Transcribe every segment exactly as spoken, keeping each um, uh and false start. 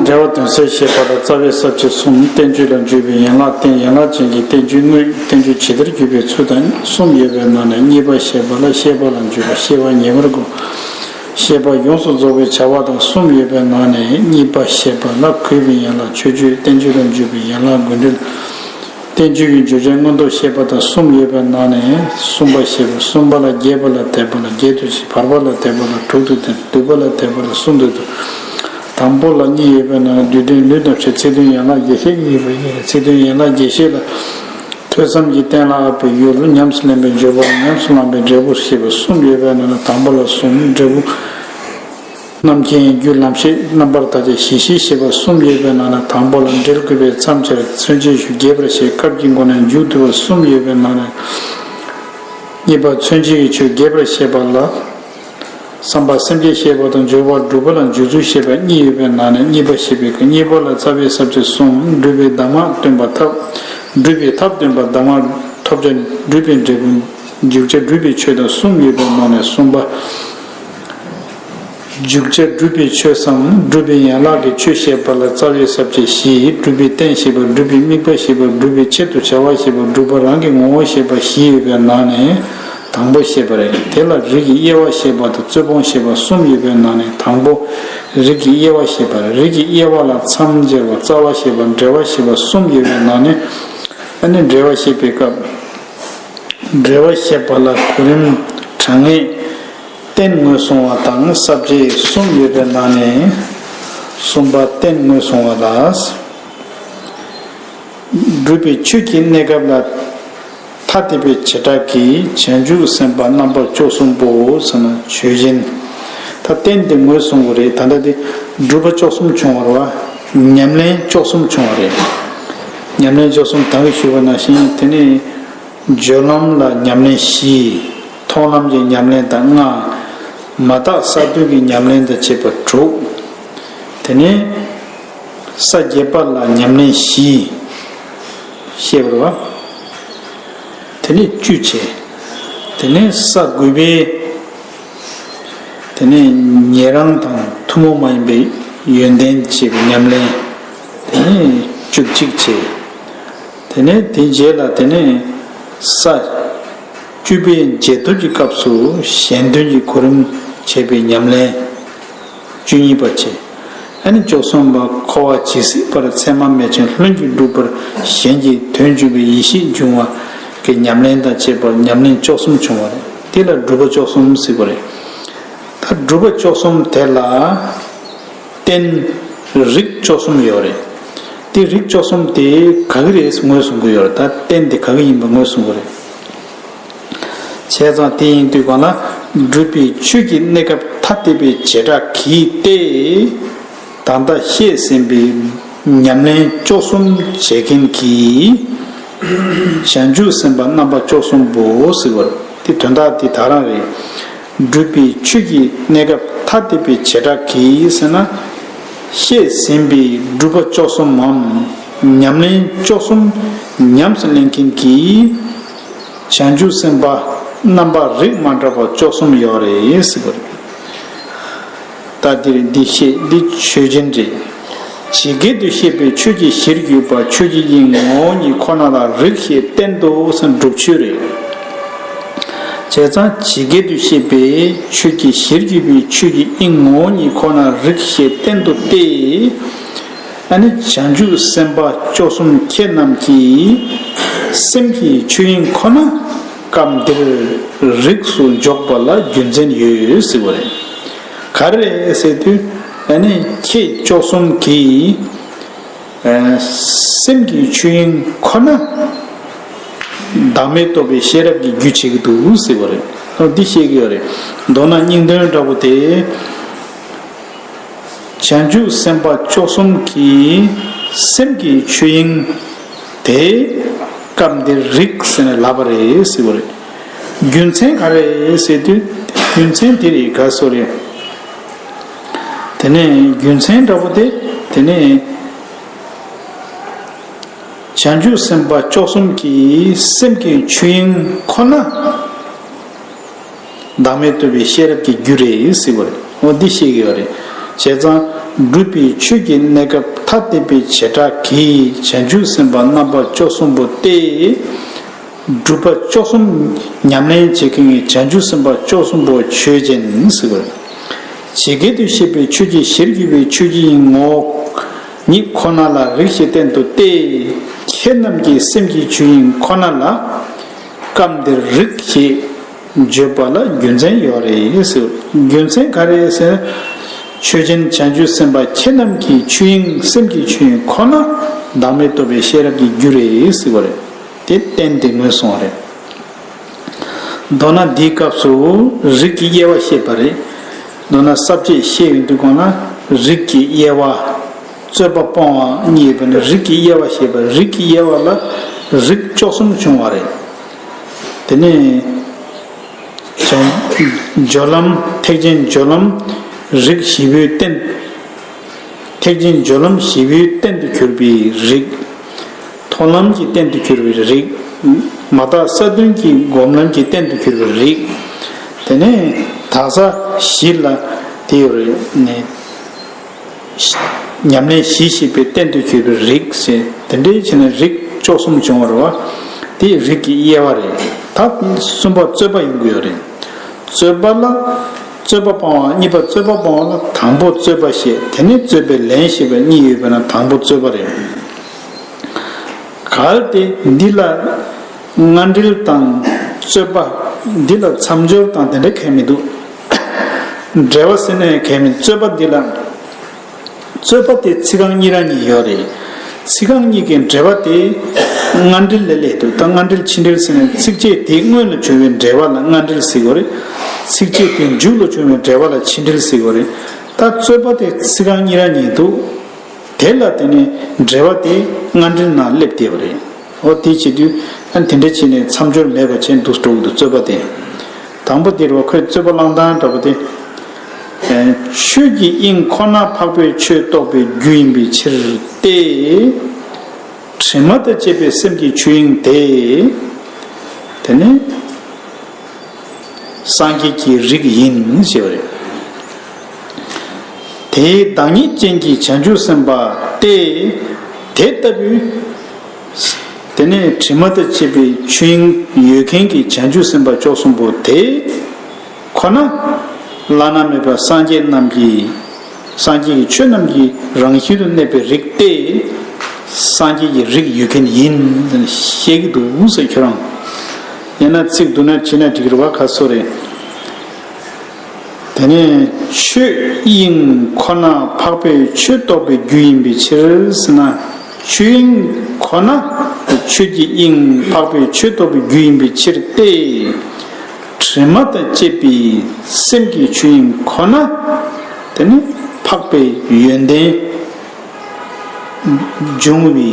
འབྲེལ་བ་དོན་གསལ་བཤད་པ་ལ་རྩ་བའི་ས་བཅད་གསུམ། བསྟན་བཅོས་ལ་འཇུག་པའི་ཡན་ལག་བསྟན། ཡན་ལག་ཅན་གྱི་བསྟན་བཅོས་དངོས། བསྟན་བཅོས་ཇི་ལྟར་བརྒྱུད་པའི་ཚུལ་དང་གསུམ་ཡོད་པའི་ནང་ནས་གཉིས་པ་བཤད་པ་ལ་བཤད་པ་ལ་འཇུག་པ། བཤད་པ་ཉེ་བར་དགོངས། བཤད་པ་ཡོངས་སུ་རྫོགས་པའི་བྱ་བ་དང་གསུམ་ཡོད་པའི་ནང་ནས་གཉིས་པ་བཤད་པ་ལ་གུས་པའི་ཡན་ལག་མཆོད་བརྗོད། བསྟན་བཅོས་ལ་འཇུག་པའི་ཡན་ལག་དགོས་འབྲེལ། བསྟན་བཅོས་ཀྱི་བརྗོད་བྱ་མངོན་རྟོགས་བཤད་པ་དང་གསུམ་ཡོད་པའི་ནང་ནས་གསུམ་པ་བཤད་པ། གསུམ་པ་ལ་རྒྱས་པ་ལ་དད་པ་ལ་བརྒྱད་དུ་བྱས། བར་པ་ལ་དད་པ་ལ་དྲུག་ཏུ་བསྟན། བསྡུས་པ་ལ་དད་པ་ལ་གསུམ་དུ་བསྡུ། དང་པོ་ལ་གཉིས་ཡོད་པའི་ནང་ནས་བསྡུས་དོན་ལུས་དང་ཕྱིར། ཚིག་དོན་ཡན་ལག་རྒྱས་བཤད་གཉིས་ཡོད་པ་ཡིན། ཚིག་དོན་ཡན་ལག་རྒྱས་བཤད་ལ་ཐོས་བསམ་གྱིས་གཏན་ལ་དབབ་པའི་ཡུལ། ཉམས་སུ་ལེན་པའི་འཇུག་པ། ཉམས་སུ་བླང་པའི་འབྲས་བུ་ཞེས་པ་གསུམ་ཡོད་པའི་ནང་ནས་དང་པོ་ལ་གསུམ། འབྲས་བུ། རྣམ་མཁྱེན། རྒྱུ་ལམ་ཤེས། རྣམ་པར་ཐར་བྱེད་ཞི་ཞིང་གཤེགས་པ་གསུམ་ཡོད་པའི་ནང་ནས་དང་པོ་ལ་འབྲེལ་དགོས་པས་མཚམས་སྦྱར། མཚོན་བྱེད་ཞུ། རྒྱས་པར་བཤད། སྐབས་ཀྱི་སྒོ་ནས་མཇུག་བསྡུ་བ་གསུམ་ཡོད་པའི་ནང་ནས་གཉིས་པ་མཚོན་བྱེད་ཀྱི་ཆོས་རྒྱས་པར་བཤད་པ་ལ། བསམ་པ་སེམས་བསྐྱེད་བཤད་པ་དང་སྦྱོར་བ་སྒྲུབ་པ་ལ་འཇུག་ཚུལ་བཤད་པ་གཉིས་ཡོད་པའི་ནང་ནས་གཉིས་པ་བཤད་པའི་སྐབས། གཉིས་པ་ལ་རྩ་བའི་ས་བཅད་གསུམ། སྒྲུབ་པའི་གདམས་ངག་སྟོན་པ་ཐབས། སྒྲུབ་པའི་ཐབས་སྟོན་པ་གདམས་ངག་ཐོབ་བྱ། སྒྲུབ་པའི་འབྲས་བུ། འཇུག་བྱ་སྒྲུབ་པའི་ཆོས་དང་གསུམ་ཡོད་པའི་ནང་ནས་གསུམ་པ། འཇུག་བྱ་སྒྲུབ་པའི་ཆོས་སམ་སྒྲུབ་པའི་ཡན་ལག་གི་ཆོས་བཤད་པ་ལ་རྩ་བའི་ས་བཅད་བཞི། སྒྲུབ་པའི་རྟེན་བཤད་པ། སྒྲུབ་པའི་དམིགས་པ་བཤད་པ། སྒྲུབ་པའི་ཆེད་དུ་བྱ་བ་བཤད་པ། སྒྲུབ་པ་རང་གི་ངོ་བོ་བཤད་པ་བཞི་ཡོད་པའི་ནང་ནས་དང་པོ་བཤད་པ་རེད། དེ་ལ་རིགས་ཀྱི་དབྱེ་བ་བཤད་པ་དང་རྩོད་སྤོང་བཤད་པ་གསུམ་ཡོད་པའི་ནང་ནས་དང་པོ་རིགས་ཀྱི་དབྱེ་བ་བཤད་པ་རེད། རིགས་ཀྱི་དབྱེ་བ་ལ་མཚམས་སྦྱར་བ། རྩ་བ་བཤད་པ། འབྲེལ་བ་བཤད་པ་གསུམ་ཡོད་པའི་ནང་ནས་ཨ་ནི་འབྲེལ་བ་བཤད་པའི་སྐབས། འབྲེལ་བ་བཤད་པ་ལ་གོ་རིམ་གྲངས་ངེས་རྟེན་ངོས་བཟུང་བ་དང་ས་བཅད་གསུམ་ཡོད་པའི་ནང་ནས་གསུམ་པ་རྟེན་ངོས་བཟུང་བ་ལ། སྒྲུབ་པའི་ཆོས་ཀྱི་གནས་སྐབས་ལ་ཐ་དད་པའི་བྱེ་བྲག་གིས་བྱང་ཆུབ་སེམས་དཔའ་རྣམ་པ་བཅུ་གསུམ་པོ་ཟེར་ན་ཆོས་ཅན། ད་རྟེན་དེ་ངོས་བཟུང་བ་རེད། ད་ལྟ་དེ་སྒྲུབ་པ་བཅུ་གསུམ་བྱུང་བ་རེད་བ། ཉམས་ལེན་བཅུ་གསུམ་བྱུང་བ་རེད། ཉམས་ལེན་བཅུ་གསུམ་ད་གིན་ཞུས་པ་ནང་བཞིན་དེ་ནི། སྦྱོར་ལམ་ལ་ཉམས་ལེན་བཞི། མཐོང་ལམ་གྱི་ཉམས་ལེན་དང་ལྔ། མ་དག་ས་བདུན་གྱི་ཉམས་ལེན་དང་བཅས་པ་དྲུག། དེ་ནས་ས་བརྒྱད་པ་ལ་ཉམས་ལེན་བཞི། ཤེས་པར་བ། དེ་ནས་བཅུ་བྱས། དེ་ནས་ས་དགུ་པའི། དེ་ནས་ཉན་རང་དང་ཐུན་མོང་མ་ཡིན་པའི་ཡོན་ཏན་བཅས་པའི་ཉམས་ལེན། དེ་ནས་བཅུ་གཅིག་བྱས། དེ་ནས་དེའི་རྗེས་ལ་དེ་ནས་ས་བཅུ་པའི་རྗེས་ཐོབ་ཀྱི་སྐབས་སུ་གཞན་དོན་གྱི་གོ་རིམ་བྱེད་པའི་ཉམས་ལེན་བཅུ་གཉིས་པ་བྱས། ཨ་ནི་བཅུ་གསུམ་པ་འཁོར་བ་ཇི་སྲིད་བར་མཚན་མ་མེད་ཅིང་ལྷུན་གྱིས་གྲུབ་པར་གཞན་གྱི་དོན་འབྱུང་བའི་ཡེ་ཤེས་འབྱུང་བ་གི་ཉམས་ལེན་དང་བཅས་པ་ཉམས་ལེན་བཅུ་གསུམ་བྱུང་བ་རེད། དེ་ལ་སྒྲུབ་པ་བཅུ་གསུམ་ཟེར་བ་རེད། ད་སྒྲུབ་པ་བཅུ་གསུམ་དེ་ལ། རྟེན། རིགས་བཅུ་གསུམ་ཡོད་རེད། དེ་རིགས་བཅུ་གསུམ་དེ་ག་གི་རེད་ངོས་བཟུང་གི་ཡོད་རེད། ད་རྟེན་དེ་ག་གི་ཡིན་པ་ངོས་བཟུང་གི་རེད། བྱས་ཙང་དེ་ཡིན་དུས་གང་ལ་སྒྲུབ་པའི་ཆོས་ཀྱི་གནས་སྐབས་ཐ་དད་པའི་བྱེ་བྲག་གིས་ཏེ། ད་ལྟ་བཤད་ཟིན་པའི་ཉམས་ལེན་བཅུ་གསུམ་བྱེད་མཁན་གྱི་བྱང་ཆུབ་སེམས་དཔའ་རྣམ་པ་བཅུ་གསུམ་པོ་ཟེར་བ་རེད། དེ་དོན་དག་དེ་ད་རང་རེད། སྒྲུབ་པའི་ཆོས་ཀྱི་གནས་སྐབས་ཐ་དད་པའི་བྱེ་བྲག་གིས་ཟེར་ན། བཤད་ཟིན་པའི་སྒྲུབ་པ་བཅུ་གསུམ་མམ། ཉམས་ལེན་བཅུ་གསུམ་ཉམས་སུ་ལེན་མཁན་གྱི་བྱང་ཆུབ་སེམས་དཔའ་རྣམ་པ་རིགས་མ་འདྲ་བ་བཅུ་གསུམ་ཡོད་རེད་ཟེར་བ་རེད། ད་འདིར་འདི་བཤད་འདི་ཆོས་ཅན་རེད། ཇི་སྐད་དུ་བཤད་པའི་ཆོས་ཀྱི་གཞིར་གྱུར་པ་ཆོས་ཀྱི་དབྱིངས་ངོ་བོ་ཉིད་ཁོ་ན་ལ་རིགས་ཞེས་བསྟན་ཏོ་ཟེར་སྒྲུབ་ཆོས་རེད། བྱས་ཙང་ཇི་སྐད་དུ་བཤད་པའི་ཆོས་ཀྱི་གཞིར་གྱུར་པའི་ཆོས་ཀྱི་དབྱིངས་ངོ་བོ་ཉིད་ཁོ་ན་རིགས་ཞེས་བསྟན་ཏོ་སྟེ། ཨ་ནི་བྱང་ཆུབ་སེམས་དཔའ་བཅུ་གསུམ་ཁྱེད་རྣམས་ཀྱི་སེམས་ཀྱི་ཆོས་དབྱིངས་ཁོ་ན་སྐབས་འདིར་རིགས་སུ་འཇོག་པ་ལ་རྒྱུ་མཚན་ཡོད་ཟེར་བ་རེད། ག་རེ་ཟེར་དུས་ཨ་ནི་ཁྱེད་བཅུ་གསུམ་གྱི་སེམས་ཀྱི་ཆོས་དབྱིངས་ཁོ་ན་བདག་མེད་རྟོགས་པའི་ཤེས་རབ་ཀྱི་རྒྱུ་བྱེད་ཀྱི་འདུག་ཟེར་བ་རེད། འདི་བཤད་ཀྱི་ཡོད་རེད། མདོར་ན་སྙིང་དོན་འདྲ་པོ་དེ། བྱང་ཆུབ་སེམས་དཔའ་བཅུ་གསུམ་གྱི་སེམས་ཀྱི་ཆོས་དབྱིངས་དེ་སྐབས་འདིར་རིགས་ཟེར་ནས་ལབ་པ་རེད་ཟེར་བ་རེད། རྒྱུ་མཚན་ག་རེ་ཟེར་དུས་རྒྱུ་མཚན་དེ་རེད་ག་སོ་རེད། དེ་ནས་རྒྱུ་མཚན་འདྲ་པོ་དེ་དེ་ནས་བྱང་ཆུབ་སེམས་དཔའ་བཅུ་གསུམ་གྱི་སེམས་ཀྱི་ཆོས་དབྱིངས་ཁོ་ན། བདག་མེད་རྟོགས་པའི་ཤེས་རབ་ཀྱི་རྒྱུ་རེད་ཟེར་བ་རེད། འོ་འདི་ཤེས་ཀྱི་ཡོད་རེད། བྱས་ཙང་ སྒྲུབ་པའི་ཆོས་ཀྱི་གནས་སྐབས་ཐ་དད་པའི་བྱེ་བྲག་གིས་བྱང་ཆུབ་སེམས་དཔའ་རྣམ་པ་བཅུ་གསུམ་པོ་སྟེ། སྒྲུབ་པ་བཅུ་གསུམ་ཉམས་ལེན་བྱེད་མཁན་གྱི་བྱང་ཆུབ་སེམས་དཔའ་བཅུ་གསུམ་པོ་ཆོས་ཅན་ཟེར་བ། ཇི་སྐད་དུ་བཤད་པའི་ཆོས་ཀྱི་གཞིར་གྱུར་པའི་ཆོས་ཀྱི་དབྱིངས་ངོ་བོ་ཉིད་ཁོ་ན་ལ་རིགས་ཀྱི་སྟེང་དུ་སྟེ། ཁྱེད་རྣམས་ཀྱི་སེམས་ཀྱི་ཆོས་དབྱིངས་ཁོ་ན་ལ་སྐབས་འདིར་རིགས་ཞེས་བརྗོད་པ་ལ་རྒྱུ་མཚན་ཡོད་རེད་ཟེར། རྒྱུ་མཚན་ག་རེ་ཟེར། ཆོས་ཅན་བྱང་ཆུབ་སེམས་དཔའ་ཁྱེད་རྣམས་ཀྱི་ཆོས་དབྱིངས་སེམས་ཀྱི་ཆོས་དབྱིངས་ཁོ་ན་བདག་མེད་རྟོགས་པའི་ཤེས་རབ་ཀྱི་རྒྱུ་རེད་ཟེར་བ་རེད། དེ་བསྟན་ཏེ་ངོས་བཟུང་བ་རེད། མདོར་ན་འདིའི་སྐབས་སུ་རིགས་ཀྱི་དབྱེ་བ་བཤད་པ་རེད། མདོར་ན་ས་བཅད་བཤད་ཡོང་དུས་གོང་ན་རིགས་ཀྱི་དབྱེ་བ། རྩོད་པ་སྤོང་བ་གཉིས་ཡོད་པ་ནི་རིགས་ཀྱི་དབྱེ་བ་བཤད་པ། རིགས་ཀྱི་དབྱེ་བ་ལ་རིགས་བཅུ་གསུམ་བྱུང་བ་རེད། དེ་ནས་སྦྱོར་ལམ་ཐེག་ཆེན་སྦྱོར་ལམ་རིགས་བཞི་པོའི་སྟེང་། ཐེག་ཆེན་སྦྱོར་ལམ་བཞི་པོའི་སྟེང་དུ་གྱུར་པའི་རིགས། མཐོང་ལམ་གྱི་སྟེང་དུ་གྱུར་པའི་རིགས། མ་དག་ས་བདུན་གྱི་སྒོམ་ལམ་གྱི་སྟེང་དུ་གྱུར་པའི་རིགས། དེ་ནས་དག་ས་བཞི་ལ་དེ་ཡོད་རེད་ནས། ཉམས་ལེན་བཞི་ཞེས་པའི་སྟེང་དུ་གྱུར་པའི་རིགས་ཞེས་དེ་འདྲའི་བྱས་ནས་རིགས་བཅུ་གསུམ་བྱུང་བ་རེད་བ། དེ་རིགས་ཀྱི་དབྱེ་བ་རེད། ད་གསུམ་པ་རྩོད་པ་ཡོང་གི་ཡོད་རེད། རྩོད་པ་ལ། རྩོད་པ་སྤང་བ་གཉིས་པ། རྩོད་པ་སྤོང་བ་ལ་དང་པོ་རྩོད་པ་བཤད། དེ་ནས་རྩོད་པའི་ལན་བཤད་པ་གཉིས་ཡོད་པས་ན་དང་པོ་རྩོད་པ་རེད། གལ་ཏེ་འདི་ལ་སྔ་འགྲེལ་དང་རྩོད་པ། འདི་ལ་མཚམས་སྦྱོར་དང་དེ་འདྲ་གང་ཡང་མི་འདུག་འགྲེལ་བ་ཟེར་ན་ཡང་གང་ཡང་མི་འདུག་རྩོད་པ་འདི་ལ། རྩོད་པ་དེ་ཚིག་རྐང་གཉིས་རང་གཉིས་ཡོད་རེད། ཚིག་རྐང་གཉིས་ཀྱི་འགྲེལ་པ་དེ། སྔ་འགྲེལ་ལས་སླེབས་འདུག་ད་སྔ་འགྲེལ་ཕྱི་འགྲེལ་ཟེར་ན་ཚིགས་བཅད་དེའི་སྔོན་ལ་བྱུང་བའི་འགྲེལ་པ་ལ་སྔ་འགྲེལ་ཟེར་གྱི་ཡོད་རེད། ཚིགས་བཅད་དེའི་མཇུག་ལ་བྱུང་བའི་འགྲེལ་པ་ལ་ཕྱི་འགྲེལ་ཟེར་གྱི་ཡོད་རེད། ད་རྩོད་པ་དེ་ཚིག་རྐང་གཉིས་རང་གཉིས་འདུག་དེ་ལ་དེ་ནས་འགྲེལ་པ་དེ་སྔ་འགྲེལ་ནང་སླེབས་བསྡད་པ་རེད། འོ་དེ་བྱེད་དུས་ཨ་དེ་འདྲ་བྱས་ནས་མཚམས་སྦྱོར་མེད་པ་བྱས་འདུག་འགྲོ་གི་འདུག་རྩོད་པ་དེ། དང་པོ་དེ་རེད་བ། ཁོས་རྩོད་པ་བསླང་སྟངས་འདྲ་པོ་དེ། ཆོས་ཀྱི་དབྱིངས་ཁོ་ན་འཕགས་པའི་ཆོས་རྟོགས་པའི་རྒྱུ་ཡིན་པའི་ཕྱིར་ཏེ། དྲི་མ་དང་བཅས་པའི་སེམས་ཀྱི་ཆོས་དབྱིངས་དེ། དེ་ནི། སངས་རྒྱས་ཀྱི་རིགས་ཡིན་ཞེས་པ་རེད། དེའི་བདག་ཉིད་ཅན་གྱི་བྱང་ཆུབ་སེམས་དཔའ་སྟེ། དེ་ལྟ་བུའི། དེ་ནས་དྲི་མ་དང་བཅས་པའི་ཆོས་དབྱིངས་ཡོད་མཁན་གྱི་བྱང་ཆུབ་སེམས་དཔའ་བཅུ་གསུམ་པོ་དེ་ཁོ་ན་བླ་ན་མེད་པ་སངས་རྒྱས་རྣམས་ཀྱི། སངས་རྒྱས་ཀྱི་ཆོས་རྣམས་ཀྱི་རང་བཞིན་དུ་གནས་པའི་རིགས་ཏེ། སངས་རྒྱས་ཀྱི་རིགས་ཡོད་མཁན་ཡིན་ཟེར་ནས་བཤད་ཀྱི་འདུག་ཟེར། ཁྱོད་རང་ཡིན་ན་ཚིག་བསྡུ་ན་བྱས་ན་འགྲིག་གི་རེད་བ། ག་སོ་རེད། དེ་ནས་ཆོས་དབྱིངས་ཁོ་ན་འཕགས་པའི་ཆོས་རྟོགས་པའི་རྒྱུ་ཡིན་པའི་ཕྱིར་ཟེར་ན། ཆོས་དབྱིངས་ཁོ་ན་ཆོས་ཀྱི་དབྱིངས་འཕགས་པའི་ཆོས་རྟོགས་པའི་རྒྱུ་ཡིན་པའི་ཕྱིར་ཏེ། དྲི་མ་དང་བཅས་པའི་སེམས་ཀྱི་ཆོས་དབྱིངས་ཁོ་ན་དེ་ནི་འཕགས་པའི་ཡོན་ཏན་འབྱུང་བའི་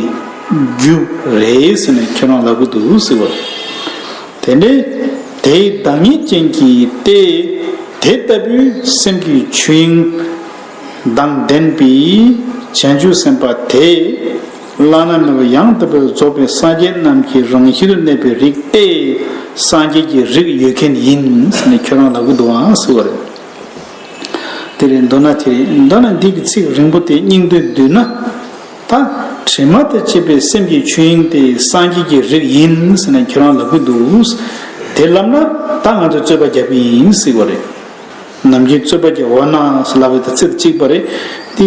རྒྱུ་རེད་ཟེར་ནས་ཁྱེད་རང་ལབ་ཀྱི་འདུག་ཟེར་བ། དེ་འདྲའི་དེའི་བདག་ཉིད་ཅན་གྱི་སྟེ། དེ་ལྟ་བུའི་སེམས་ཀྱི་ཆོས་དབྱིངས་དང་ལྡན་པའི་བྱང་ཆུབ་སེམས་དཔའ་དེ། བླ་ན་མེད་པ་ཡང་དག་པར་རྫོགས་པའི་སངས་རྒྱས་རྣམས་ཀྱི་རང་བཞིན་དུ་གནས་པའི་རིགས་ཏེ། སངས་རྒྱས་ཀྱི་རིགས་ཡོད་མཁན་ཡིན་ཟེར་ནས་ཁྱོད་རང་ལབ་ཀྱི་འདུག་ཨང་ཟེར་བ་རེད། དེ་རེད། མདོར་ན་དེ་རེད། མདོར་ན་འདི་གི་ཚིག་རིང་པོ་དེ་སྙིང་དོན་བསྡུས་ན། ད་དྲི་མ་དང་བཅས་པའི་སེམས་ཀྱི་ཆོས་དབྱིངས་དེ་སངས་རྒྱས་ཀྱི་རིགས་ཡིན་ཟེར་ནས་ཁྱོད་རང་ལབ་ཀྱི་འདུག་དེ་ལབ་ན་ད་ང་ཚོས་རྩོད་པ་རྒྱབ་ཀྱི་ཡིན་ཟེར་བ་རེད། ནམ་རྒྱུན་རྩོད་པ་རྒྱབ་འོ་ན་ཟེར་ལབ་པའི་ད་ཚིག་གཅིག་པ་རེད། འདི་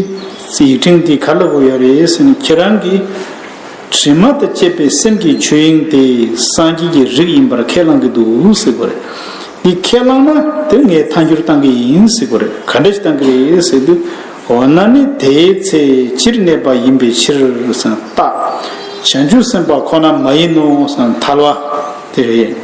ཡིག་ཕྲེང་འདི་ག་ལ་གོ་ཡོད་རེད་ཟེར་ན། ཁྱེད་རང་གིས་དྲི་མ་དང་བཅས་པའི་སེམས་ཀྱི་ཆོས་དབྱིངས་དེ་སངས་རྒྱས་ཀྱི་རིགས་ཡིན་པར་ཁས་བླངས་ཀྱི་འདུག་ཟེར་བ་རེད། འདི་ཁས་བླངས་ན་དེ་ངས་ཐལ་འགྱུར་བཏང་གི་ཡིན་ཟེར་བ་རེད། ག་འདྲ་ཞིག་བཏང་གི་རེད་ཟེར་དུས། འོ་ན་ནི་དེའི་ཚེ་སྤྱིར་གནས་པ་ཡིན་པའི་ཕྱིར་ཟེར་ན་རྟགས། བྱང་ཆུབ་སེམས་དཔའ་ཁོ་ན་མ་ཡིན་ནོ་ཟེར་ན་ཐལ་བ་དེ་རེད།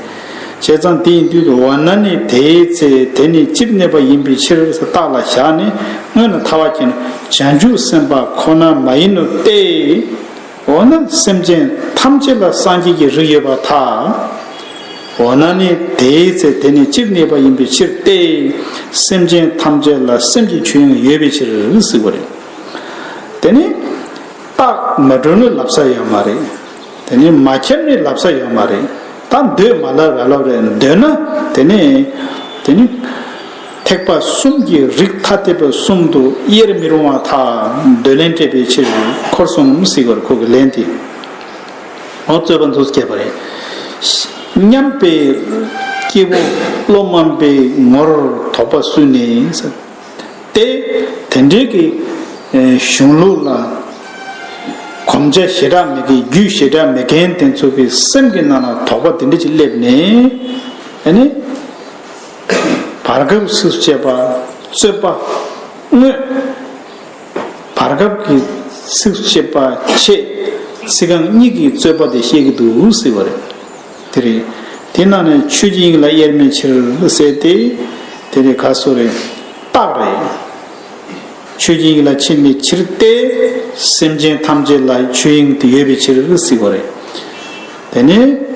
བྱས་ཙང་དེ་ཡིན་དུས་འོ་ན་ནི་དེའི་ཚེ་དེ་ནི་སྤྱིར་གནས་པ་ཡིན་པའི་ཕྱིར་ཟེར་རྟགས་ལ་བཞག་ནས་སྔོན་ལ་ཐལ་བ་བཅད་ན། བྱང་ཆུབ་སེམས་དཔའ་ཁོ་ན་མ་ཡིན་ནོ་སྟེ། འོ་ན་སེམས་ཅན་ཐམས་ཅད་ལ་སངས་རྒྱས་ཀྱི་རིགས་ཡོད་པར་ཐལ། འོ་ན་ནི་དེའི་ཚེ་དེ་ནི་སྤྱིར་གནས་པ་ཡིན་པའི་ཕྱིར་ཏེ། སེམས་ཅན་ཐམས་ཅད་ལ་སེམས་ཀྱི་ཆོས་དབྱིངས་ཡོད་པའི་ཕྱིར་ཟེར་བ་རེད། དེ་ནི་རྟགས་མ་གྲུབ་ན་ལབ་ས་ཡོད་མ་རེད། དེ་ནི་མ་ཁྱབ་ན་ལབ་ས་ཡོད་མ་རེད། ད་འདོད་མ་ལབ་ར་ལབ་རེད། འདོད་ན་དེ་ནི་དེ་ནི། ཐེག་པ་གསུམ་གྱི་རིགས་ཐ་དད་པ་གསུམ་དུ་དབྱེར་མི་རུང་བ་ཐལ། འདོད་ལན་སྤྲད་པའི་ཕྱིར། འཁོར་གསུམ་ཟེར་བར་ཁོ་གི་ལན་དེ། འོ་རྩོད་པ་འདུག་སྐྱེས་པ་རེད། མཉམ་པའི་སྐྱེས་བུ་བློ་དམན་པའི་ངོར་དོགས་པ་སུས་ནས། ཏེ། དེ་འདྲའི་གི་གཞུང་ལུགས་ལ་གོམས་ཆ་ཞེ་དྲག་མེད་མཁན། རྒྱུས་ཞེ་དྲག་མེད་མཁན་དེ་ཚོ་གི་སེམས་ཀྱི་ནང་ལ་དོགས་པ་དེ་འདྲ་ཅིག་སླེབས་ནས། ཨ་ནི་བར་སྐབས་ཚིགས་སུ་བཅད་པ་རྩོད་པ་དངོས། བར་སྐབས་ཀྱི་ཚིགས་སུ་བཅད་པ་ཆེད་ཚིག་རྐང་གཉིས་ཀྱི་རྩོད་པ་དེ་བཤད་ཀྱི་འདུག་ཟེར་བ་རེད། དེ་རེད། དེ་ནང་ནས་ཆོས་ཀྱི་དབྱིངས་ལ་དབྱེར་མེད་ཕྱིར་ཟེར་ཏེ། དེ་རེད། ག་སོ་རེད། རྟགས་རེད། ཆོས་ཀྱི་དབྱིངས་ལ་ཕྱིར་མེད་ཕྱིར་ཏེ། སེམས་ཅན་ཐམས་ཅད་ལ་ཆོས་དབྱིངས་དེ་ཡོད་པའི་ཕྱིར་ཟེར་བ་རེད། དེ་ནས་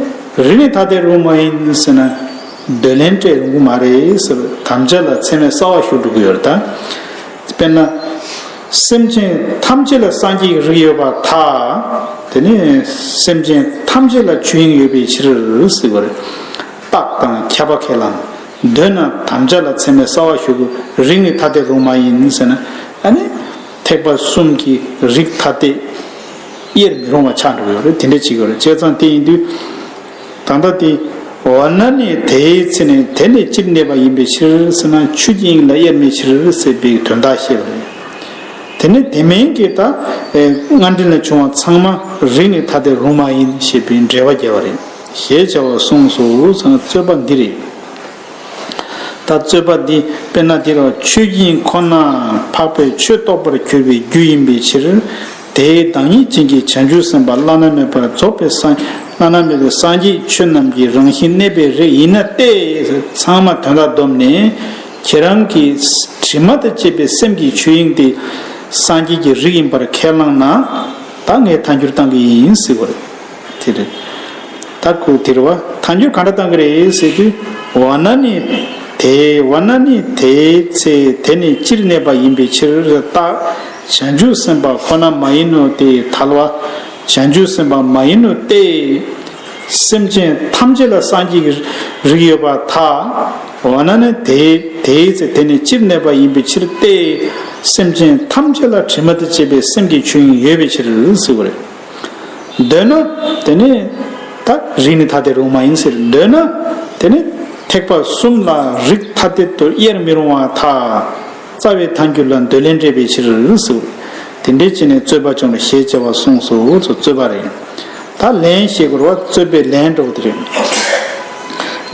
རིགས་ནི་ཐ་དད་རུང་མ་ཡིན་ཟེར་ན། འདོད་ལན་སྤྲད་རུང་གི་མ་རེད་ཟེར། དམ་བཅའ་ལ་ཚད་མས་གསལ་བ་ཞུ་འགྲོ་གི་ཡོད་རེད་ད། དཔེར་ན། སེམས་ཅན་ཐམས་ཅད་ལ་སངས་རྒྱས་ཀྱི་རིགས་ཡོད་པར་ཐལ། དེ་ནས་སེམས་ཅན་ཐམས་ཅད་ལ་ཆོས་དབྱིངས་ཡོད་པའི་ཕྱིར་ཟེར་བ་རེད། རྟགས་དང་ཁྱབ་པ་ཁས་བླངས། འདོད་ན་དམ་བཅའ་ལ་ཚད་མས་གསལ་བ་ཞུ་དགོས། རིགས་ནི་ཐ་དད་རུང་མ་ཡིན་ཟེར་ན། ཨ་ནི་ཐེག་པ་གསུམ་གྱི་རིགས་ཐ་དད་དབྱེར་མི་རུང་བ་ཆགས་འགྲོ་གི་ཡོད་རེད། དེ་འདྲ་བྱེད་ཀྱི་ཡོད་རེད། བྱས་ཙང་དེ་ཡིན་དུས། ད་ལྟ་དེ། འོ་ན་ནི་དེའི་ཚེ་ནི་དེ་ནི་སྤྱིར་གནས་པ་ཡིན་པའི་ཕྱིར་ཟེར་ན། ཆོས་ཀྱི་དབྱིངས་ལ་དབྱེར་མེད་ཕྱིར་ཟེར་བའི་དོན་དག་བཤད་པ་རེད། དེ་ནི་དེ་མིན་གྱི་ད། སྔ་འགྲེལ་ལ་བྱུང་བ་ཚང་མ་རིགས་ནི་ཐ་དད་རུང་མ་ཡིན་ཞེས་པའི་འགྲེལ་པ་རྒྱག་པ་རེད། ཞེས་བྱ་བ་གསུངས་སོ་ཟེར་ན། རྩོད་པ་འདི་རེད། ད་རྩོད་པ་འདི་དཔེར་ན་འདི་རུ་ཆོས་ཀྱི་དབྱིངས་ཁོ་ན་འཕགས་པའི་ཆོས་རྟོགས་པར་གྱུར་པའི་རྒྱུ་ཡིན་པའི་ཕྱིར། དེའི་བདག་ཉིད་ཅན་གྱི་བྱང་ཆུབ་སེམས་དཔའ་བླ་ན་མེད་པར་རྫོགས་པའི་སངས། བླ་ན་མེད་པའི་སངས་རྒྱས་ཆོས་རྣམས་ཀྱི་རང་བཞིན་གནས་པའི་རིགས་ཡིན་ན་སྟེ། ཚང་མ་དོན་དག་བསྡོམས་ནས། ཁྱེད་རང་གིས་དྲི་མ་དང་བཅས་པའི་སེམས་ཀྱི་ཆོས་དབྱིངས་དེ་སངས་རྒྱས་ཀྱི་རིགས་ཡིན་པར་ཁས་བླངས་ན། ད་ངས་ཐལ་འགྱུར་བཏང་གི་ཡིན་ཟེར་བ་རེད། དེ་རེད། ད་ཁོས་དེ་རེད་བ། ཐལ་འགྱུར་ག་འདྲ་བཏང་གི་རེད་ཟེར་དུས། འོ་ན་ནི་དེ། འོ་ན་ནི་དེའི་ཚེ་དེ་ནི་སྤྱིར་གནས་པ་ཡིན་པའི་ཕྱིར། རྟགས། བྱང་ཆུབ་སེམས་དཔའ་ཁོ་ན་མ་ཡིན་ནོ་སྟེ། ཐལ་བ། བྱང་ཆུབ་སེམས་དཔའ་མ་ཡིན་ནོ་སྟེ། སེམས་ཅན་ཐམས་ཅད་ལ་སངས་རྒྱས་ཀྱི་རིགས་ཡོད་པར་ཐལ། འོ་ན་ནི་དེ། དེའི་ཚེ་དེ་ནི་སྤྱིར་གནས་པ་ཡིན་པའི་ཕྱིར་ཏེ། སེམས་ཅན་ཐམས་ཅད་ལ་དྲི་མ་དང་བཅས་པའི་སེམས་ཀྱི་ཆོས་དབྱིངས་ཡོད་པའི་ཕྱིར་ཟེར་བ་རེད། འདོད་ན། དེ་ནི་ད་རིགས་ནི་ཐ་དད་རུང་མ་ཡིན་ཟེར། འདོད་ན། དེ་ནི་ཐེག་པ་གསུམ་ལ་རིགས་ཐ་དད་དུ་དབྱེར་མི་རུང་བར་ཐལ། རྩ་བའི་ཐལ་འགྱུར་ལ་འདོད་ལན་སྤྲད་པའི་ཕྱིར་ཟེར། དེ་འདྲའི་བྱས་ནས་རྩོད་པ་བྱུང་ལ་ཞེས་བྱ་བ་གསུངས་སོ་ཟེར། རྩོད་པ་རེད། ད་ལན་ཞེས་དགོས་པ་རྩོད་པའི་ལན་འདྲ་བོ་དེ་རེད།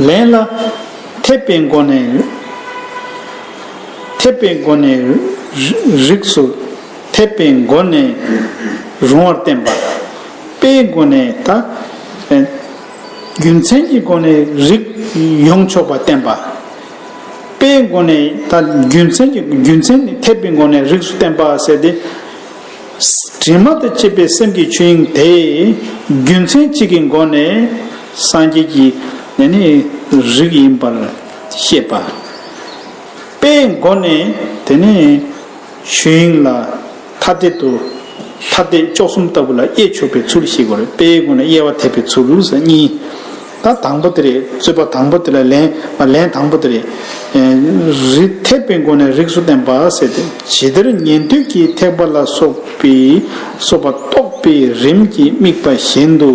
ལན་ལ། འཐད་པའི་སྒོ་ནས། འཐད་པའི་སྒོ་ནས་རིགས་སུ། འཐད་པའི་སྒོ་ནས་རུང་བར་བསྟན་པ། དཔེའི་སྒོ་ནས་ད། རྒྱུ་མཚན་གྱི་སྒོ་ནས་རིགས་ཡོང་ཆོག་པ་བསྟན་པ། དཔེའི་སྒོ་ནས་ད་རྒྱུ་མཚན་གྱི། རྒྱུ་མཚན་ནི་འཐད་པའི་སྒོ་ནས་རིགས་སུ་བསྟན་པ་ཟེར་ཏེ། དྲི་མ་དང་བཅས་པའི་སེམས་ཀྱི་ཆོས་དབྱིངས་དེ་རྒྱུ་མཚན་གཅིག་གི་སྒོ་ནས་སངས་རྒྱས་ཀྱི་ནི་རིགས་ཡིན་པར་བཤད་པ། དཔེའི་སྒོ་ནས་དེ་ནི་ཆོས་དབྱིངས་ལ་ཐ་དད་དུ། ཐ་དད་བཅུ་གསུམ་ལྟ་བུ་ལ་དབྱེ་ཆོག་པའི་ཚུལ་ཞིག་གོ་རེད། དཔེའི་སྒོ་ནས་དབྱེ་བ་འཐད་པའི་ཚུལ་ཟེར་གཉིས། ད་དང་པོ་དེ་རེད། རྩོད་པ་དང་པོ་དེ་ལ་ལན། ལན་དང་པོ་དེ་རེད། རིགས། འཐད་པའི་སྒོ་ནས་རིགས་སུ་བསྟན་པ་ཟེར་ཏེ། ཇི་ལྟར་ཉན་ཐོས་ཀྱི་ཐེག་པ་ལ་སོགས་པའི། སོགས་པ་རྟོགས་པའི་རིམ་གྱིས་དམིགས་པ་བཞིན་དུ།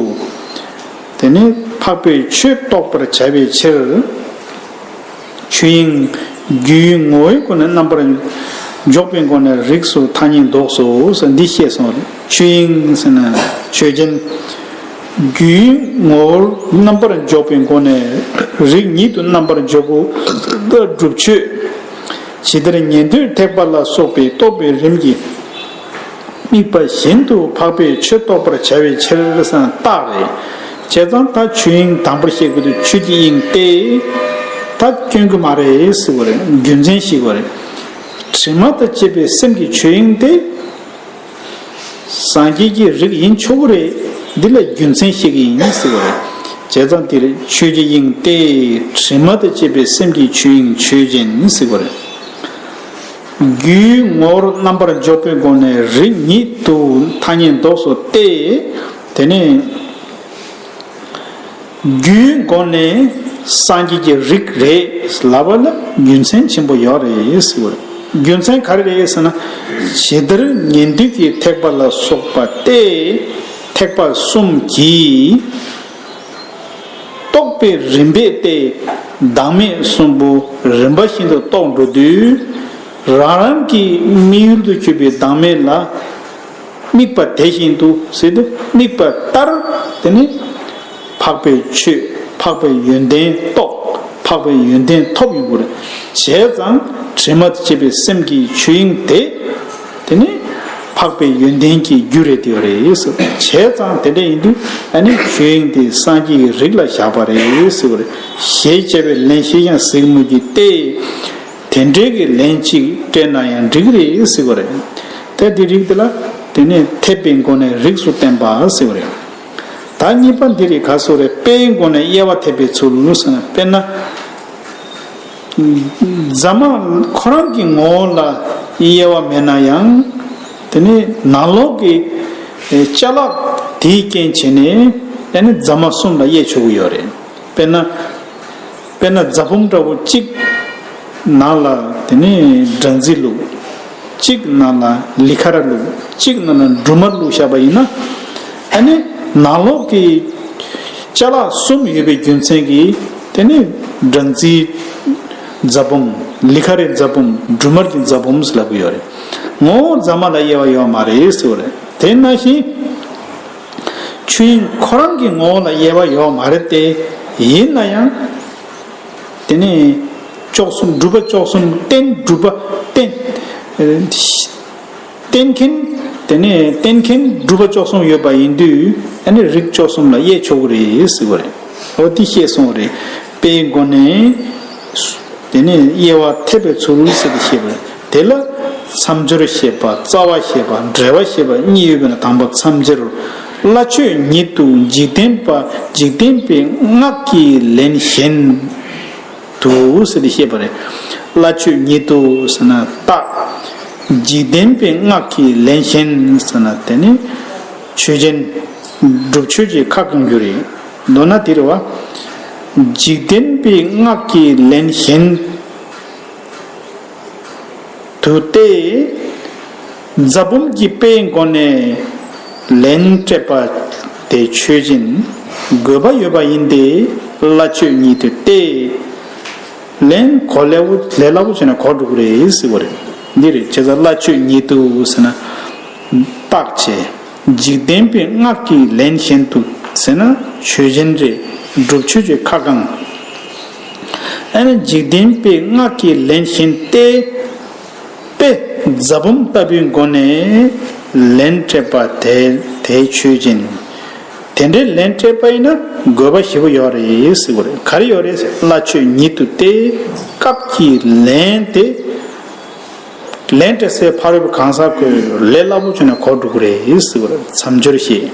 དེ་ནི་འཕགས་པའི་ཆོས་རྟོགས་པར་བྱ་བའི་ཕྱིར། ཆོས་དབྱིངས་རྒྱུའི་ངོ་བོའི་སྒོ་ནས་རྣམ་པར་འཇོག་པའི་སྒོ་ནས་རིགས་སུ་ཐ་སྙད་འདོགས་སོ་ཟེར་འདི་བཤད་སོང་། ཆོས་དབྱིངས་ཟེར་ན་ཆོས་ཅན། རྒྱུའི་ངོ་བོར་རྣམ་པར་འཇོག་པའི་སྒོ་ནས་རིགས་ཉིད་དུ་རྣམ་པར་འཇོག་གོ། སྒྲུབ་ཆོས། ཇི་ལྟར་ཉན་ཐོས་ཐེག་པ་ལ་སོགས་པའི་རྟོགས་པའི་རིམ་གྱིས་དམིགས་པ་བཞིན་དུ་འཕགས་པའི་ཆོས་རྟོགས་པར་བྱ་བའི་ཕྱིར་ཟེར་ན་རྟགས་རེད། བྱས་ཙང་ད་ཆོས་དབྱིངས་དང་པོར་བཤད་དགོས་དུས་ཆོས་ཀྱི་དབྱིངས་ཏེ། ད་སྐྱོན་གྱི་མ་རེད་ཟེར་བ་རེད། རྒྱུ་མཚན་ཞིག་བ་རེད། དྲི་མ་དང་བཅས་པའི་སེམས་ཀྱི་ཆོས་དབྱིངས་ཏེ། སངས་རྒྱས་ཀྱི་རིགས་ཡིན་ཆོག་གི་རེད། འདི་ལ་རྒྱུ་མཚན་བཤད་ཀྱི་ཡིན་ཟེར་བ་རེད། བྱས་ཙང་དེ་རེད། ཆོས་ཀྱི་དབྱིངས་ཏེ། དྲི་མ་དང་བཅས་པའི་སེམས་ཀྱི་ཆོས་དབྱིངས་ཆོས་ཅན་ཟེར་བ་རེད། རྒྱུའི་ངོ་བོར་རྣམ་པར་འཇོག་པའི་སྒོ་ནས་རིགས་ཉིད་དུ་ཐ་སྙད་འདོགས་སོ་སྟེ། དེ་ནས་རྒྱུའི་སྒོ་ནས་ སངས་རྒྱས་ཀྱི་རིགས་རེད་ལབ་པ་ལ་རྒྱུ་མཚན་ཆེན་པོ་ཡོད་རེད་ཟེར་བ་རེད། རྒྱུ་མཚན་ག་རེ་རེད་ཟེར་ན། ཇི་ལྟར་ཉན་ཐོས་ཀྱི་ཐེག་པ་ལ་སོགས་པ་སྟེ། ཐེག་པ་གསུམ་གྱིས་རྟོགས་པའི་རིམ་པས་ཏེ། བདག་མེད་གསུམ་པོ་རིམ་པ་བཞིན་དུ་རྟོགས་འགྲོ་དུས། རང་རང་གི་དམིགས་ཡུལ་དུ་གྱུར་པའི་བདག་མེད་ལ། དམིགས་པ་དེ་བཞིན་དུ་ཟེར་ཏེ། དམིགས་པ་ལྟར་དེ་ནི་འཕགས་པའི་ཆོས་འཕགས་པའི་ཡོན་ཏན་རྟོགས། འཕགས་པའི་ཡོན་ཏན་ཐོབ་ཡོང་དགོས་རེད། བྱས་ཙང་དྲི་མ་དང་བཅས་པའི་སེམས་ཀྱི་ཆོས་དབྱིངས་དེ། དེ་ནི་འཕགས་པའི་ཡོན་ཏན་གྱི་རྒྱུ་རེད་དེ་རེད་ཟེར། བྱས་ཙང་དེ་འདྲ་ཡིན་དུས་ཨ་ནི་ཆོས་དབྱིངས་དེ་སངས་རྒྱས་ཀྱི་རིགས་ལ་བཞག་པ་རེད་ཟེར་བ་རེད། ཞེས་བྱ་བའི་ལན་བཤད་ཀྱང་གཟིགས་མོད་ཀྱི་སྟེ། དེ་འདྲའི་གི་ལན་གཅིག་སྤྲད་ན་ཡང་འགྲིག་གི་རེད་ཟེར་བ་རེད། དེ་དེ་རིགས་དེ་ལ་དེ་ནས་འཐད་པའི་སྒོ་ནས་རིགས་སུ་བསྟན་པ་ཟེར་བ་རེད། ད་གཉིས་པ་འདི་རིགས་ག་སོགས་རེད། དཔེའི་སྒོ་ནས་དབྱེ་བ་འཐད་པའི་ཚུལ་ཟེར་ན། དཔེར་ན། རྫ་མ་ཁོ་རང་གི་ངོ་བོ་ལ་དབྱེ་བ་མེད་ན་ཡང་། དེ་ནི་ནང་ལོགས་ཀྱི་ཅ་ལག་དེའི་རྐྱེན་བྱས་ནས་ཨ་ནི་རྫ་མ་གསུམ་ལ་དབྱེ་ཆོག་གི་ཡོད་རེད། དཔེར་ན། དཔེར་ན་རྫ་བུམ་འདྲ་བོ་གཅིག་ནང་ལ་དེ་ནི་སྦྲང་རྩི་བླུགས། གཅིག་ནང་ལ་ལི་ཁ་ར་བླུགས། གཅིག་ནང་ལ་འབྲུ་མར་བླུགས་བཞག་པ་ཡིན་ན། ཨ་ནི་ནང་ལོགས་ཀྱི་ཅ་ལག་གསུམ་ཡོད་པའི་རྒྱུ་མཚན་གྱིས་དེ་ནི་སྦྲང་རྩིའི་རྫ་བུམ། ལི་ཁ་རའི་རྫ་བུམ། འབྲུ་མར་གྱི་རྫ་བུམ་ཟེར་ལབ་ཀྱི་ཡོད་རེད། ངོ་བོ་རྫ་མ་ལ་དབྱེ་བ་ཡོད་མ་རེད་ཟེར་བ་རེད། དེ་ནང་བཞིན། ཆོས་དབྱིངས་ཁོ་རང་གི་ངོ་བོ་ལ་དབྱེ་བ་ཡོད་མ་རེད་དེ། ཡིན་ན་ཡང་། དེ་ནི་བཅུ་གསུམ་སྒྲུབ་པ་བཅུ་གསུམ་རྟེན་སྒྲུབ་པ་རྟེན། རྟེན་མཁན། དེ་ནི་རྟེན་མཁན་སྒྲུབ་པ་བཅུ་གསུམ་ཡོད་པ་ཡིན་དུས་ཨ་ནི་རིགས་བཅུ་གསུམ་ལ་དབྱེ་ཆོག་གི་རེད་ཟེར་བ་རེད། འོ་དེ་བཤད་སོང་བ་རེད། དཔེའི་སྒོ་ནས། དེ་ནས་དབྱེ་བ་འཐད་པའི་ཚུལ་ཟེར་ཏེ་བཤད་པ་རེད། དེ་ལ་མཚམས་སྦྱོར་བཤད་པ། རྩ་བ་བཤད་པ། འགྲེལ་པ་བཤད་པ་གཉིས་ཡོད་པས་ན། དང་པོ་མཚམས་སྦྱོར། སླ་ཆོས་ཉིད་དུ་འཇིག་རྟེན་པ། འཇིག་རྟེན་པའི་སྔགས་ཀྱི་ལན་གཞན་དུ་ཟེར་ཏེ་བཤད་པ་རེད། སླ་ཆོས་ཉིད་དུ་ཟེར་ན་རྟགས། འཇིག་རྟེན་པའི་སྔགས་ཀྱི་ལན་གཞན་ཟེར་ན་དེ་ནི་ཆོས་ཅན། སྒྲུབ་ཆོས་ཀྱི་ཁ་བསྐང་རྒྱུ་རེད། མདོར་ན་དེ་རེད་བ། འཇིག་རྟེན་པའི་སྔགས་ཀྱི་ལན་གཞན་དུ་སྟེ། རྫ་བུམ་གྱི་དཔེའི་སྒོ་ནས་ལན་སྤྲད་པ་དེ་ཆོས་ཅན། དགོས་པ་ཡོད་པ་ཡིན་ཏེ། སླ་ཆོས་ཉིད་དུ་སྟེ། ལན་གོ་སླ་བོ་ལས་སླ་བོ་བྱས་ན་གོ་འགྲོ་གི་རེད་ཟེར་བ་རེད། འདི་རེད། བྱས་ཙང་སླ་ཆོས་ཉིད་དུ་ཟེར་ན་རྟགས་བྱས། འཇིག་རྟེན་པའི་སྔགས་ཀྱི་ལན་གཞན་དུ་ཟེར་ན་ཆོས་ཅན་རེད། སྒྲུབ་ཆོས་ཀྱི་ཁ་བསྐང་། ཨ་ནི་འཇིག་རྟེན་པའི་སྔགས་ཀྱི་ལན་གཞན་ཏེ། དཔེ་རྫ་བུམ་ལྟ་བུའི་སྒོ་ནས་ལན་སྤྲད་པ་དེ་དེ་ཆོས་ཅན། དེ་འདྲའི་ལན་སྤྲད་པ་ཡིན་ན་དགོས་པ་ཞེ་པོ་ཡོད་རེད་ཟེར་བ་རེད། ག་རེ་ཡོད་རེད་ཟེར། སླ་ཆོས་ཉིད་དུ་སྟེ། སྐབས་ཀྱི་ལན་དེ། ལན་སྤྲད་སའི་ཕ་རོལ་པོ་གང་ཟག་ཁོས་ལས་སླ་པོ་བྱུང་ན་གོ་འགྲོ་གི་རེད་ཟེར་བར་མཚམས་སྦྱོར་བཤད།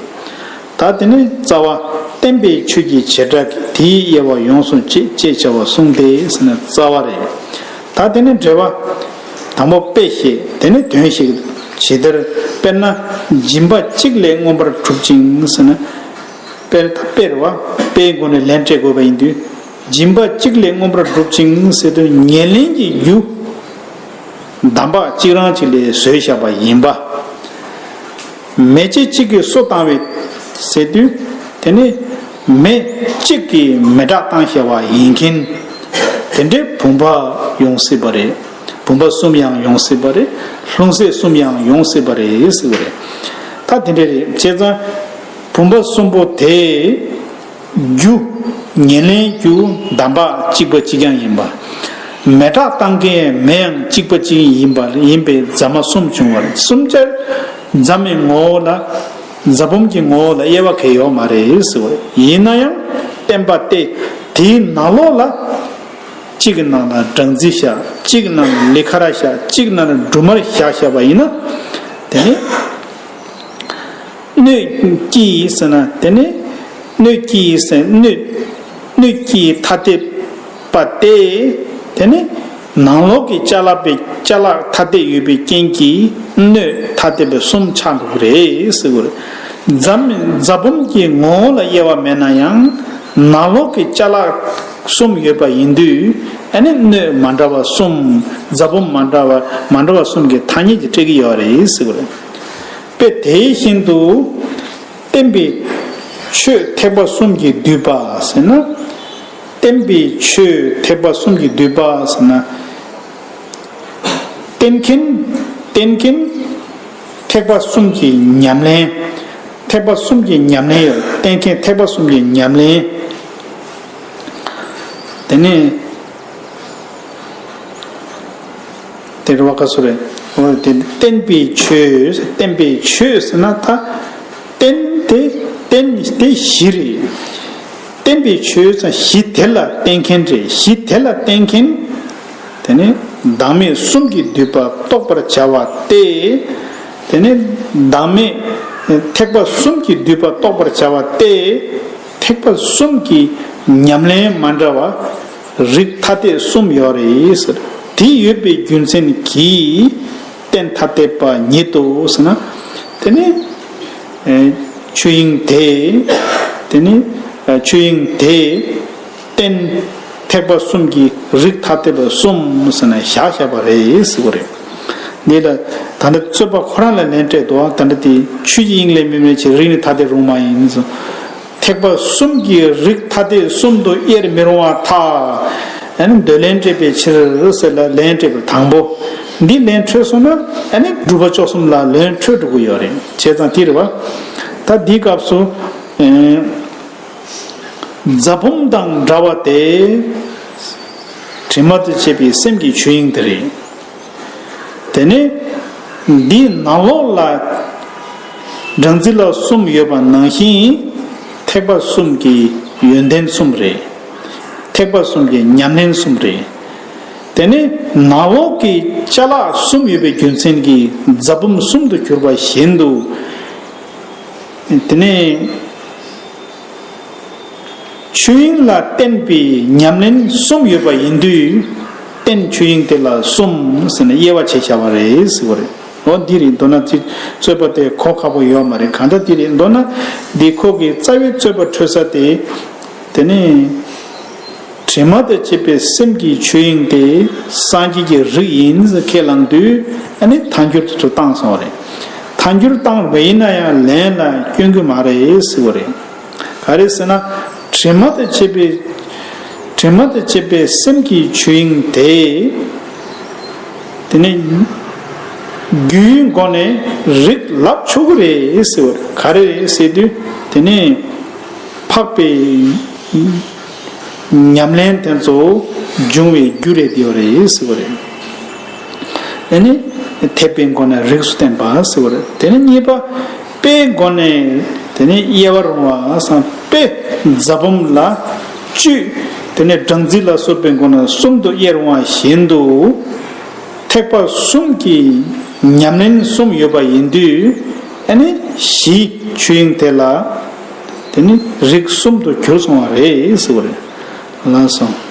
ད་དེ་ནི་རྩ་བ། བསྟན་པའི་ཆོས་ཀྱི་བྱེ་བྲག་གིས་དེའི་དབྱེ་བ་ཡོངས་སུ་བཅད་ཅེས་བྱ་བ་གསུངས་ཏེ་ཟེར་ན་རྩ་བ་རེད། ད་དེ་ནི་འགྲེལ་པ། དང་པོ་དཔེ་བཤད། དེ་ནི་དོན་བཤད། ཇི་ལྟར་དཔེར་ན་སྦྱིན་པ་གཅིག་ལས་མངོན་པར་གྲུབ་ཅིང་ཟེར་ན། དཔེར་ད་དཔེ་རེད་བ། དཔེའི་སྒོ་ནས་ལན་སྤྲད་དགོས་པ་ཡིན་དུས། སྦྱིན་པ་གཅིག་ལས་མངོན་པར་གྲུབ་ཅིང་ཟེར་དུས་ཉེར་ལེན་གྱི་རྒྱུ། འདམ་བག་གཅིག་རང་གཅིག་ལས་བཟོས་བཞག་པ་ཡིན་པ། མེ་ལྕེ་གཅིག་གིས་སོ་བཏང་བའི་ཟེར་དུས། དེ་ནི་མེ་གཅིག་གིས་མེ་སྲེག་བཏང་བཞག་པ་ཡིན་མཁན། དེ་འདྲའི་བུམ་པ་ཡོང་སྲིད་པ་རེད། བུམ་པ་གསུམ་ཡང་ཡོང་སྲིད་པ་རེད། ལྷུང་བཟེད་གསུམ་ཡང་ཡོང་སྲིད་པ་རེད་ཟེར་བ་རེད། ད་དེ་འདྲ་རེད། བྱས་ཙང་བུམ་པ་གསུམ་པོ་དེ། རྒྱུ། ཉེར་ལེན་རྒྱུ་འདམ་བག་གཅིག་པ་གཅིག་རྐྱང་ཡིན་པ། མེ་སྲེག་བཏང་མཁན་མེ་ཡང་གཅིག་པ་གཅིག་ཡིན་པ་ཡིན་པའི་རྫ་མ་གསུམ་བྱུང་བ་རེད། གསུམ་ཆར་རྫ་མའི་ངོ་བོ་ལ། རྫ་བུམ་གྱི་ངོ་བོ་ལ་དབྱེ་བ་གང་ཡང་ཡོད་མ་རེད་ཟེར་བ་རེད། ཡིན་ན་ཡང་བསྟན་པ་སྟེ། དེའི་ནང་ལོགས་ལ། གཅིག་གི་ནང་ལ་སྦྲང་རྩི་བཞག་གཅིག་གི་ནང་ལ་ལི་ཁ་ར་བཞག་གཅིག་གི་ནང་ལ་འབྲུ་མར་བཞག་བཞག་པ་ཡིན་ན། དེ་ནི། སྣོད་ཀྱིས་ཟེར་ན་དེ་ནི། སྣོད་ཀྱིས་ཟེར་སྣོད། སྣོད་ཀྱིས་ཐ་དད་པ་སྟེ། དེ་ནི། ནང་ལོགས་ཀྱི་ཅ་ལག་པའི་ཅ་ལག་ཐ་དད་ཡོད་པའི་རྐྱེན་གྱིས་སྣོད་ཐ་དད་པའི་གསུམ་ཆགས་འགྲོ་གི་རེད་ཟེར་བ་རེད། རྫ་རྫ་བུམ་གྱི་ངོ་བོ་ལ་དབྱེ་བ་མེད་ན་ཡང་། ནང་ལོགས་ཀྱི་ཅ་ལག་ གསུམ་ཡོད་པ་ཡིན་དུས། ཨ་ནི་སྣོད་མ་འདྲ་བ་གསུམ། རྫ་བུམ་མ་འདྲ་བ་མ་འདྲ་བ་གསུམ་གྱི་ཐ་སྙད་ཀྱིས་སྤྲད་ཀྱི་ཡོད་རེད་ཟེར་བ་རེད། དཔེ་དེ་བཞིན་དུ། བརྟེན་པའི་ཆོས་ཐེག་པ་གསུམ་གྱིས་བསྡུས་པ་ཟེར་ན། བརྟེན་པའི་ཆོས་ཐེག་པ་གསུམ་གྱིས་བསྡུས་པ་ཟེར་ན། བརྟེན་མཁན། བརྟེན་མཁན་ཐེག་པ་གསུམ་གྱི་ཉམས་ལེན། ཐེག་པ་གསུམ་གྱི་ཉམས་ལེན་ཡོད། བརྟེན་མཁན་ཐེག་པ་གསུམ་གྱི་ཉམས་ལེན། དེ་ནས་དེ་རུ་བ་ཀ་སུ་རེད། འོ་དེ་བརྟེན་པའི་ཆོས། བརྟེན་པའི་ཆོས་ཟེར་ན་ད། རྟེན་དེ། རྟེན་དེ་གཞི་རེད། བརྟེན་པའི་ཆོས་ཙང་གཞི་དེ་ལ་བརྟེན་མཁན་རེད། གཞི་དེ་ལ་བརྟེན་མཁན། དེ་ནི་བདག་མེད་གསུམ་གྱིས་བསྡུས་པ་རྟོགས་པར་བྱ་བ་སྟེ། དེ་ནི་བདག་མེད་ཐེག་པ་གསུམ་གྱིས་བསྡུས་པ་རྟོགས་པར་བྱ་བ་སྟེ། ཐེག་པ་གསུམ་གྱི་ཉམས་ལེན་མ་འདྲ་བ་རིགས་ཐ་དད་གསུམ་ཡོད་རེད་ཟེར། དེ་ཡོད་པའི་རྒྱུ་མཚན་གྱིས། རྟེན་ཐ་དད་པ་ཉིད་དོ་ཟེར་ན། དེ་ནི་ཨེ་ཆོས་དབྱིངས་དེ། དེ་ནི་ཨེ་ཆོས་དབྱིངས་དེ། རྟེན་ཐེག་པ་གསུམ་གྱི་རིགས་ཐ་དད་པ་གསུམ་ཟེར་ན་བཞག་བཞག་པ་རེད་ཟེར་བ་རེད། འདི་ལ་ད་ལྟ་རྩོད་པ་ཁོ་རང་ལ་ལན་སྤྲད་འདུག་ད་ལྟ་དེ་ཆོས་ཀྱི་དབྱིངས་ལས་མི་དམིགས་ཕྱིར་རིགས་ནི་ཐ་དད་རུང་མ་ཡིན་ཟེར། ཐེག་པ་གསུམ་གྱི་རིགས་ཐ་དད་གསུམ་དུ་དབྱེར་མི་རུང་བར་ཐལ། ཨ་ནི་འདོད་ལན་སྤྲད་པའི་ཕྱིར་ཟེར་ལ་ལན་སྤྲད་པའི་དང་པོ། འདི་ལན་འཕྲོད་སོང་ན་ཨ་ནི་སྒྲུབ་པ་བཅུ་གསུམ་ལ་ལན་འཕྲོད་འགྲོ་གི་ཡོད་རེད། བྱས་ཙང་དེ་རེད་བ། ད་འདིའི་སྐབས་སུ། ཨེ། རྫ་བུམ་དང་འདྲ་བ་སྟེ། དྲི་མ་དང་བཅས་པའི་སེམས་ཀྱི་ཆོས་དབྱིངས་དེ་རེད། དེ་ནས་འདིའི་ནང་ལོགས་ལ་སྦྲང་རྩི་ལ་གསུམ་ཡོད་པ་ནང་བཞིན་ཐེག་པ་གསུམ་གྱི་ཡོན་ཏན་གསུམ་རེད། ཐེག་པ་གསུམ་གྱི་ཉམས་ལེན་གསུམ་རེད། དེ་ནས་ནང་ལོགས་ཀྱི་ཅ་ལག་གསུམ་ཡོད་པའི་རྒྱུ་མཚན་གྱིས་རྫ་བུམ་གསུམ་དུ་གྱུར་པ་བཞིན་དུ། དེ་ནས་ཆོས་དབྱིངས་ལ་བརྟེན་པའི་ཉམས་ལེན་གསུམ་ཡོད་པ་ཡིན་དུས། རྟེན་ཆོས་དབྱིངས་དེ་ལ་གསུམ་ཟེར་ནས་དབྱེ་བ་ཕྱེ་བྱ་བ་རེད་ཟེར་བ་རེད། འོ་འདི་རེད། མདོར་ན་ཅིག་རྩོད་པ་དེ་གོ་ཁག་པོ་ཡོད་མ་རེད། གང་ལྟར་འདི་རེད། མདོར་ན་འདི་ཁོ་གི་རྩ་བའི་རྩོད་པ་འཕྲོད་ས་དེ། དེ་ནས་དྲི་མ་དང་བཅས་པའི་སེམས་ཀྱི་ཆོས་དབྱིངས་དེ་སངས་རྒྱས་ཀྱི་རིགས་ཡིན་ཟེར་ཁས་བླངས་དུས། ཨ་ནི་ཐལ་འགྱུར་དུ་བཏང་སོང་བ་རེད། ཐལ་འགྱུར་བཏང་བ་ཡིན་ན་ཡང་ལན་ལ་སྐྱོན་གྱི་མ་རེད་ཟེར་བ་རེད། ག་རེ་ཟེར་ན། དྲི་མ་དང་བཅས་པའི། དྲི་མ་དང་བཅས་པའི་སེམས་ཀྱི་ཆོས་དབྱིངས་དེ། དེ་ནི་རྒྱུའི་སྒོ་ནས་རིགས་ལབ་ཆོག་གི་རེད་ཟེར་བ་རེད། ག་རེ་རེད་ཟེར་དུས། དེ་ནི་འཕགས་པའི་ཉམས་ལེན་དེ་ཚོ་འབྱུང་བའི་རྒྱུ་རེད། དེ་རེད་ཟེར་བ་རེད། ཨ་ནི་འཐད་པའི་སྒོ་ནས་རིགས་སུ་བསྟན་པ་ཟེར་བ་རེད། དེ་ནི་གཉིས་པ། དཔེའི་སྒོ་ནས་དེ་ནི་དབྱེ་བ་རུང་བ་སམ། དཔེ་རྫ་བུམ་ལ་བཅུད། དེ་ནི་སྦྲང་རྩི་ལ་སོགས་པའི་སྒོ་ནས་གསུམ་དུ་དབྱེ་རུང་བ་བཞིན་དུ། ཐེག་པ་གསུམ་གྱི་ཉམས་ལེན་གསུམ་ཡོད་པ་ཡིན་དུས། ཨ་ནི་གཞི་ཆོས་དབྱིངས་དེ་ལ་དེ་ནི་རིགས་གསུམ་དུ་གྱུར་སོང་བ་རེད་ཟེར་བ་རེད། ལགས་སོ།